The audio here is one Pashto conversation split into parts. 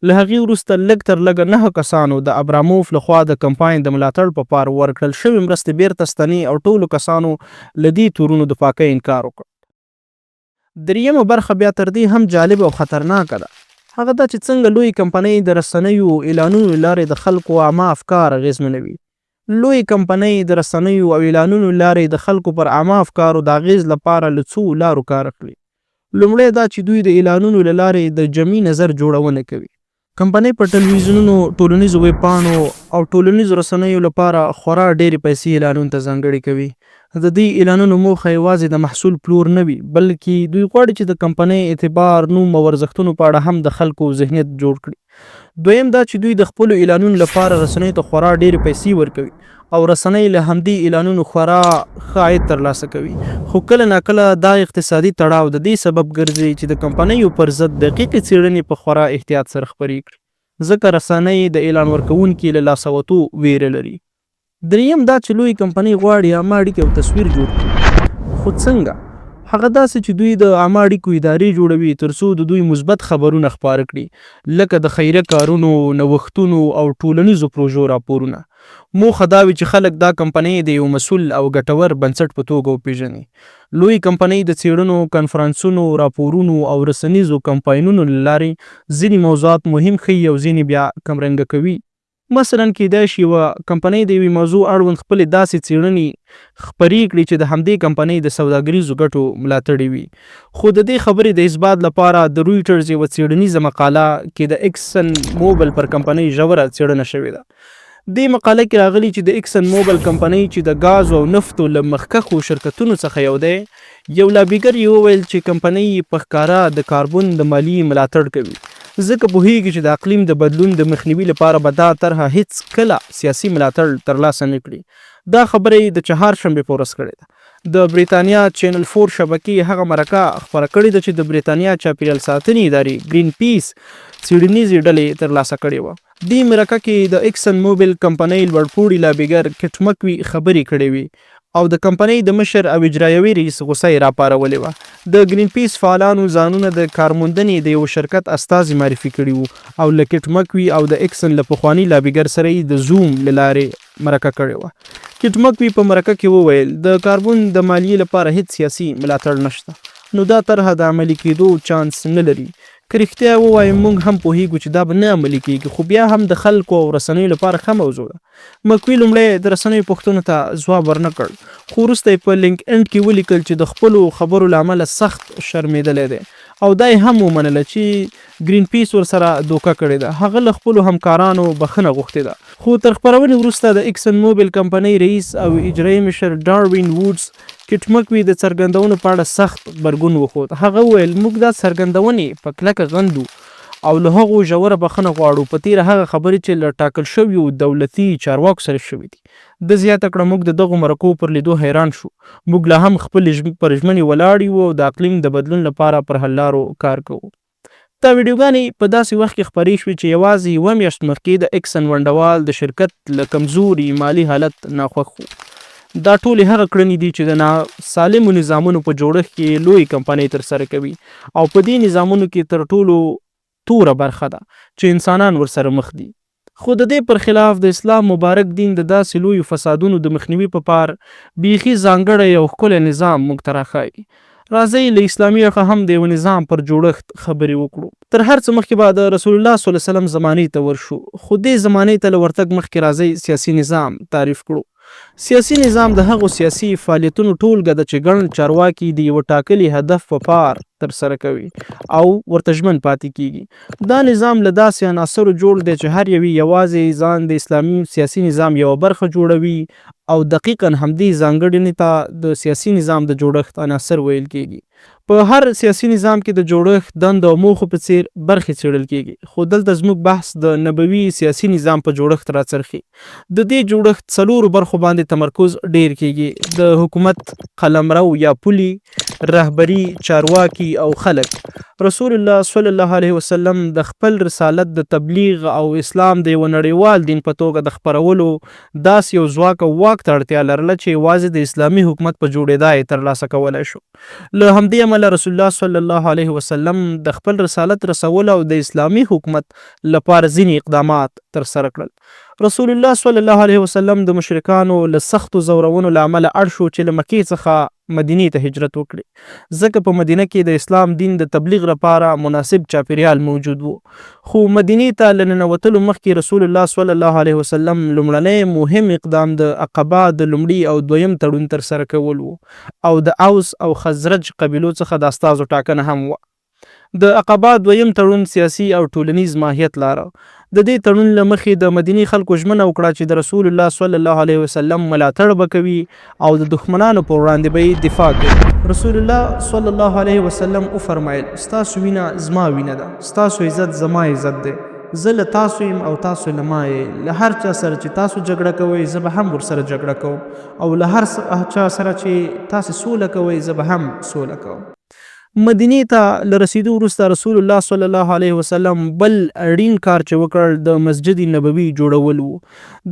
له هغې وروسته لږ تر لږه نهه کسانو د ابراموف له خوا د کمپاین د ملاتړ په پار ورکړل شوې مرستې بېرته ستنې او ټولو کسانو له دې تورونو د پاکۍ انکار وکړ. درېیمه برخه بیا تر دې هم جالبه او خطرناکه ده، هغه دا چې څنګه لویې کمپنۍ د رسنیو اعلانونو له لارې د خلکو عامه افکار اغېزمنوي. لویې کمپنۍ د رسنیو او اعلانونو له لارې د خلکو پر عامه افکارو د اغېز لپاره له څو لارو کار اخلي. لومړی دا چې دوی د اعلانونو له لارې د جمعي نظر جوړونه کوي. کمپنۍ په ټلویزیونونو، ټولنیزو ویب پاڼو او ټولنیزو رسنیو لپاره خورا ډېرې پیسې اعلانونو ته ځانګړې کوي. د دې اعلانونو موخه یوازې د محصول پلور نه وي، بلکې دوی غواړي چې د کمپنۍ اعتبار، نوم او ارزښتونو په اړه هم د خلکو ذهنیت جوړ کړي. دویم دا چې دوی د خپلو اعلانونو لپاره رسنیو ته خورا ډېرې پیسې ورکوي او رسنۍ له همدې اعلانونو خورا ښه عاید ترلاسه کوي، خو کله ناکله دا اقتصادي تړاو د دې سبب ګرځي چې د کمپنیو پر ضد دقیقې څېړنې په خورا احتیاط سره خپرې کړي، ځکه رسنۍ د اعلان ورکوونکي له لاسه وتو وېره لري. درېیم دا چې لویې کمپنۍ غواړي عامه اړیکې او تصویر جوړ کړي، خو څنګه؟ هغه داسې چې دوی د عامه اړیکو ادارې جوړوي تر څو د دوی مثبت خبرونه خپاره کړي، لکه د خیریه کارونو، نوښتونو او ټولنیزو پروژو راپورونه. موخه دا وي چې خلک دا کمپنۍ د یوه مسؤل او ګټور بنسټ په توګه وپېژني. لویې کمپنۍ د څېړنو، کنفرانسونو، راپورونو او رسنیزو کمپاینونو له لارې ځینې موضوعات مهم ښيي او ځینې بیا کمرنګه کوي. مثلاً کېدای شي یوه کمپنۍ د یوې موضوع اړوند خپلې داسې څېړنې خپرې کړي چې د همدې کمپنۍ د سوداګریزو ګټو ملاتړې وي. خو د دې خبرې د اثبات لپاره د رویټرز یوه څېړنیزه مقاله کې د اکسن موبل پر کمپنۍ ژوره څېړنه شوې ده. دې مقاله کې راغلي چې د اکسن موبل کمپنۍ چې د ګازو او نفتو له مخکښو شرکتونو څخه یو دی، یو لابیګر یې وویل چې کمپنۍ یې په ښکاره د کاربن د مالیې ملاتړ کوي، ځکه پوهیږي چې د اقلیم د بدلون د مخنیوي لپاره به دا طرحه هیڅ کله سیاسي ملاتړ ترلاسه نه کړي. دا خبره یې د چهارشنبې په ورځ کړې ده. د بریتانیا چینل فور شبکې هغه مرکه خپره کړې ده چې د بریتانیا چاپیریال ساتنې ادارې، ګرین پیس، څیړنیزې ډلې ترلاسه کړې وه. دې مرکه کې د اکسن موبیل کمپنۍ لوړپوړي لابیګر کټ مکوي خبرې کړې وې او د کمپنۍ د مشر او اجرایوي رییس غوسه یې راپارولې وه. د ګرین پیس فعالانو ځانونه د کارموندنې د یوه شرکت استازي معرفي کړي وو او له کټ مکوي او د اکسن له پخواني لابیګر سره یې د زوم له لارې مرکه کړې وه. کټ مکوي په مرکه کې وویل، د کاربن د مالیې لپاره هیڅ سیاسي ملاتړ نشته، نو دا طرحه د عملي کېدو چانس نه لري. که رښتیا ووایم موږ هم پوهېږو چې دا به نه عملي کېږي، خو بیا هم د خلکو او رسنیو لپاره ښه موضوع ده. مکوي لومړی د رسنیو پوښتنو ته ځواب ورنه کړ، خو وروسته یې په لینک انډ کې ولیکل چې د خپلو خبرو له امله سخت شرمېدلی دی او دا یې هم ومنله چې ګرین پیس ورسره دوکه کړې ده. هغه له خپلو همکارانو بښنه غوښتې ده. خو تر خپرونې وروسته د ایکسن موبیل کمپنۍ رئیس او اجرایي مشر ډاروین ووډز کیټ مکوي د څرګندونو په اړه سخت غبرګون وښود. هغه وویل، موږ دا څرګندونې په کلکه غندو او له هغو ژوره بښنه غواړو، په تېره هغه خبرې چې له ټاکل شویو دولتي چارواکو سره شوې دي. ده زیاته کړه، موږ د دغو مرکو پر لیدو حیران شو. موږ لا هم خپلې پر ژمنې ولاړ یو او د اقلیم د بدلون لپاره پر حللارو کار کوو. دا ویډیوګانې په داسې وخت کې خپرې شوې چې یوازې یوه میاشت مخکې د اکسن ونډهوال د شرکت له کمزوري مالي حالت ناخوښ وو. دا ټولې هغه کړنې دي چې د ناسالمو نظامونو په جوړښت کې یې لویې کمپنۍ ترسره کوي او په دې نظامونو کې تر ټولو توره برخه ده چې انسانان ورسره مخ دي. خو د دې پر خلاف د اسلام مبارک دین د داسې لویو فسادونو د مخنیوي په پار بیخي ځانګړی او ښکلی نظام موږ ته راښايي. راځئ له اسلامي اړخه هم د یوه نظام پر جوړښت خبرې وکړو. تر هر څه مخکې به د رسول الله صلی الله علیه وسلم زمانې ته ورشو، خو دې زمانې ته له ورتګ مخکې راځئ سیاسي نظام تعریف کړو. سیاسي نظام د هغو سیاسي فعالیتونو ټولګه ده چې ګڼ چارواکي د یوه ټاکلي هدف په پار ترسره کوي او ورته ژمن پاتې کېږي. دا نظام له داسې عناصرو جوړ دی چې هر یو یې یوازې ځان د اسلامي سیاسي نظام یوه برخه جوړوي او دقیقاً همدې ځانګړنې ته د سیاسي نظام د جوړښت عناصر ویل کېږي. په هر سیاسي نظام کې د جوړښت، دندو او موخو په څېر برخې څېړل کېږي، خو دلته زموږ بحث د نبوي سیاسي نظام په جوړښت راڅرخي. د دې جوړښت څلورو برخو باندې تمرکز ډېر کېږي، د حکومت قلمرو یا پولې، رهبري، چارواکي او خلک. رسول الله صلی الله علیه وسلم د خپل رسالت د تبلیغ او اسلام د یوه نړیوال دین په توګه د خپرولو داسې یو ځواک او واک ته اړتیا لرله چې یوازې د اسلامي حکومت په جوړېدا یې ترلاسه کولای شو. له همدې امله رسول الله صلی الله علیه وسلم د خپل رسالت رسولو او د اسلامي حکومت لپاره ځینې اقدامات ترسره کړل. رسول الله صلی الله علیه وسلم د مشرکانو له سختو ځورونو له امله اړ شو چې له مکې څخه مدینې ته هجرت وکړي، ځکه په مدینه کې د اسلام دین د تبلیغ لپاره مناسب چاپیریال موجود وو. خو مدینې ته له ننوتلو مخکې رسول الله صلی الله علیه وسلم لومړنی مهم اقدام د عقبه د لومړي او دویم تړون ترسره کول وو او د اوس او خزرج قبیلو څخه د استازو ټاکنه هم وه. د عقبه دویم تړون سیاسي او ټولنیز ماهیت لاره. د دې تړون له مخې د مدینې خلکو ژمنه وکړه چې د رسول الله صلی الله علیه وسلم ملاتړ به کوي او د دښمنانو پر وړاندې به یې دفاع کوي. رسول الله صلی الله علیه وسلم وفرمایل، ستاسو وینه زما وینه ده، ستاسو عزت زما عزت دی، زه له تاسو یم او تاسو له ما یئ، له هر چا سره چې تاسو جګړه کوئ زه به هم ورسره جګړه کوم او له هر چا سره چې تاسې سوله کوئ زه به هم سوله کوم. مدینې ته له رسېدو وروسته رسول الله صلی الله علیه وسلم بل اړین کار چې وکړ د مسجد نبوي جوړول وو.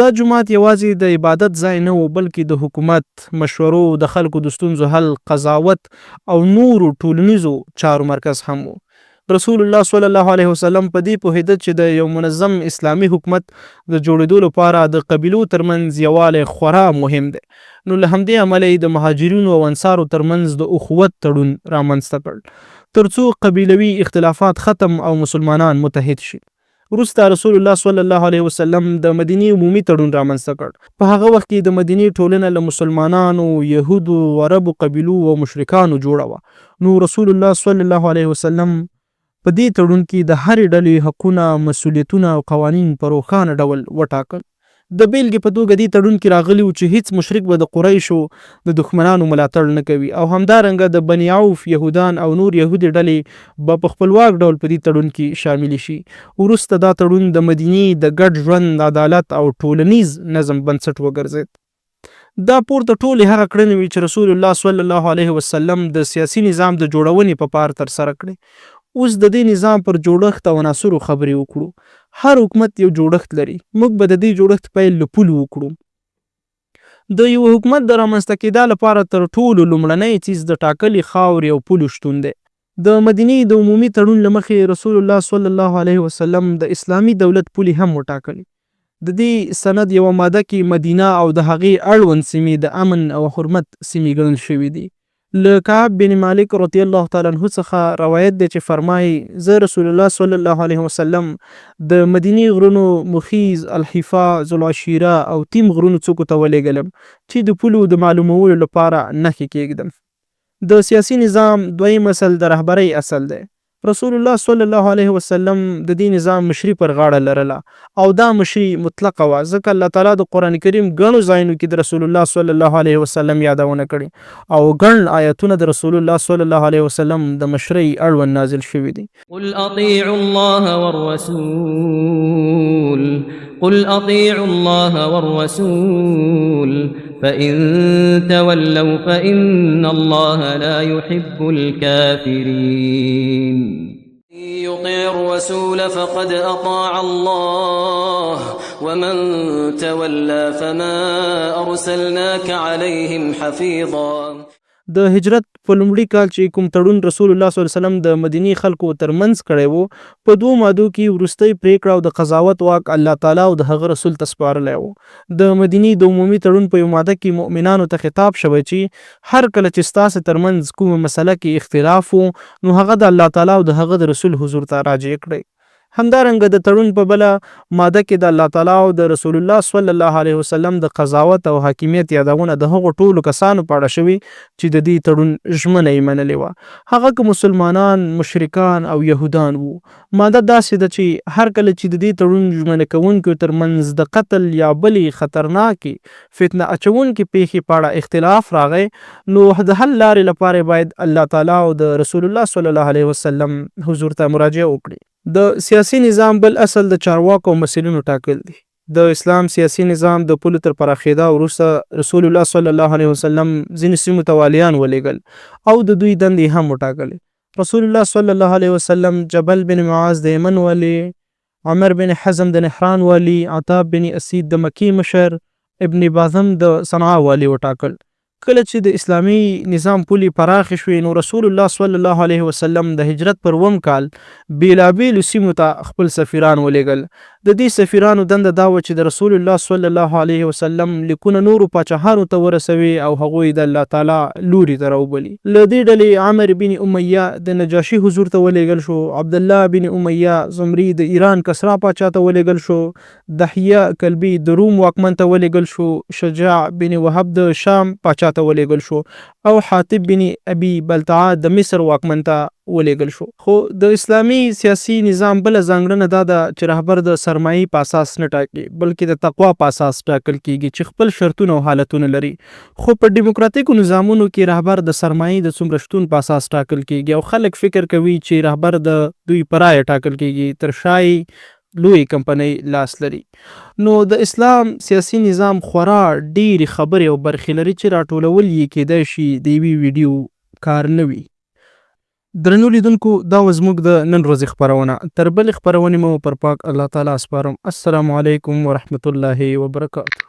دا جومات یوازې د عبادت ځای نه و، بلکې د حکومت، مشورو، د خلکو د ستونزو حل، قضاوت او نورو ټولنیزو چارو مرکز هم و. رسول الله صلی الله علیه وسلم په دې پوهېده چې د یو منظم اسلامي حکومت د جوړېدو لپاره د قبیلو ترمنځ یووالی خورا مهم دی، نو له همدې امله یې د مهاجرینو او انصارو ترمنځ د اخوت تړون رامنځته کړ، ترڅو قبیلوي اختلافات ختم او مسلمانان متحد شي. وروسته رسول الله صلی الله علیه وسلم د مدینې عمومي تړون رامنځته کړ. په هغه وخت کې د مدینې ټولنه له مسلمانانو، یهودو، عربو قبیلو او مشرکانو جوړه وه، نو رسول الله صلی الله علیه وسلم په دې تړون کې د هرې ډلې حقونه، مسؤلیتونه او قوانین په روښانه ډول وټاکل. د بېلګې په توګه دې تړون کې راغلي وو چې هیڅ مشرک به د قریشو د دښمنانو ملاتړ نه کوي او همدارنګه د بني عوف یهودان او نور یهودې ډلې به په خپلواک ډول په دې تړون کې شاملې شي. وروسته دا تړون د مدینې د ګډ ژوند، عدالت او ټولنیز نظم بنسټ وګرځېد. دا پورته ټولې هغه کړنې وې چې رسول الله صلی الله علیه وسلم د سیاسي نظام د جوړونې په پار ترسره کړې. اوس د دې نظام پر جوړښت او عناصرو خبرې وکړو. هر حکومت یو جوړښت لري. موږ به د دې جوړښت پیل له پولو وکړو. د یوه حکومت د رامنځته کېدا لپاره تر ټولو لومړنی څیز د ټاکلې خاورې او پولو شتون دی. د مدینې د عمومي تړون له مخې رسول الله صلی الله علیه وسلم د اسلامي دولت پولې هم وټاکلې. د دې سند یوه ماده کې مدینه او د هغې اړوند سیمې د امن او حرمت سیمې ګڼل شوې دي. له کعب بن مالک رضی الله تعالی عنه څخه روایت دی چې فرمایي، زه رسول الله صلی الله علیه وسلم د مدینې غرونو مخیز، الحفا، ذوالعشیره او تیم غرونو څوکو ته ولېږلم چې د پولو د معلومولو لپاره نښې کېږدم. د سیاسي نظام دویم اصل د رهبرۍ اصل دی. رسول الله صلی الله علیه وسلم د دې نظام مشري پر غاړه لرله او دا مشري مطلقه وه، ځکه الله تعالی د قرآن کریم ګڼو ځایونو کې د رسول الله صلی الله علیه وسلم یادونه کړې او ګڼ آیتونه د رسول الله صلی الله علیه وسلم د مشرۍ اړوند نازل شوي دي. قل اطیعوا الله والرسول قل اطیعوا الله والرسول فإن تولوا فإن الله لا يحب الكافرين. يطع الرسول فقد اطاع الله ومن تولى فما ارسلناك عليهم حفيظا. د هجرت په لومړي کال چې کوم تړون رسول الله صلی الله علیه وسلم د مدینې خلکو تر منځ کړی وو، په دوو مادو کې وروستۍ پرېکړه او د قضاوت واک الله تعالی او د هغه رسول ته سپارلی وو. د مدینې د عمومي تړون په یوه ماده کې مؤمنانو ته خطاب شوی چې هر کله چې ستاسې تر منځ کومه مسئله کې اختلاف وو نو هغه د الله تعالی او د هغه د رسول حضور ته راجع کړئ. همدارنګه د تړون په بله ماده کې د الله تعالی او د رسول الله صلی الله علیه وسلم د قضاوت او حاکمیت یادونه د هغو ټولو کسانو په اړه شوې چې د دې تړون ژمنه یې منلې وه، هغه که مسلمانان، مشرکان او یهودان وو. ماده داسې ده چې هر کله چې د دې تړون ژمنه کوونکيو تر منځ د قتل یا بلې خطرناکې فتنه اچوونکې پېښې په اړه اختلاف راغی نو د حل لارې لپاره یې باید الله تعالی او د رسول الله صلی الله علیه وسلم حضور ته مراجعه وکړي. د سیاسي نظام بل اصل د چارواکو او مسؤلینو ټاکل دي. د اسلام سیاسي نظام د پولو تر پراخېدا وروسته رسول الله صلی الله علیه وسلم ځینو سیمو ته والیان ولېږل او د دوی دندې یې هم وټاکلې. رسول الله صلی الله علیه وسلم جبل بن معاذ د یمن والي، عمر بن حزم د نحران والي، عتاب بن اسید د مکې مشر، ابن باذم د صنعا والي وټاکل. کله چې د اسلامي نظام پولې پراخې شوې نو رسول الله صلی الله علیه وسلم د هجرت پر اووم کال بېلابېلو سیمو ته خپل سفیران ولېږل. د دې سفیرانو دنده دا وه چې د رسول الله صلی الله علیه وسلم لیکونه نورو پاچاهانو ته ورسوي او هغوی د الله تعالی لوري ته راوبلي. له دې ډلې عمر بن امیه د نجاشي حضور ته ولېږل شو، عبدالله بن امیه زمري د ایران کسرا پاچا ته ولېږل شو، دحیه کلبي د روم واکمن ته ولېږل شو، شجاع بن وهب د شام پاچا ته ولېږل شو او حاطب بن ابي بلتعه د مصر واکمن ته ولېږل شو. خو د اسلامي سیاسي نظام بله ځانګړنه دا ده چې رهبر د سرمایې په اساس نه ټاکي، بلکې د تقوا په اساس ټاکل کېږي چې خپل شرطونه او حالتونه لري. خو په ډیموکراتیکو نظامونو کې رهبر د سرمایې د څومره شتون په اساس ټاکل کېږي او خلک فکر کوي چې رهبر د دوی په رایه ټاکل کېږي، تر شا یې لویې کمپنۍ لاس لري. نو د اسلام سیاسي نظام خورا ډېرې خبرې او برخې لري چې راټولول یې کېدای شي د یوې ویډیو کار نه وي. درنو لیدونکو دا وه زموږ د نن ورځې خپرونه. تر بلې خپرونې مو پر پاک الله تعالی سپارم. السلام علیکم ورحمت الله وبرکاته.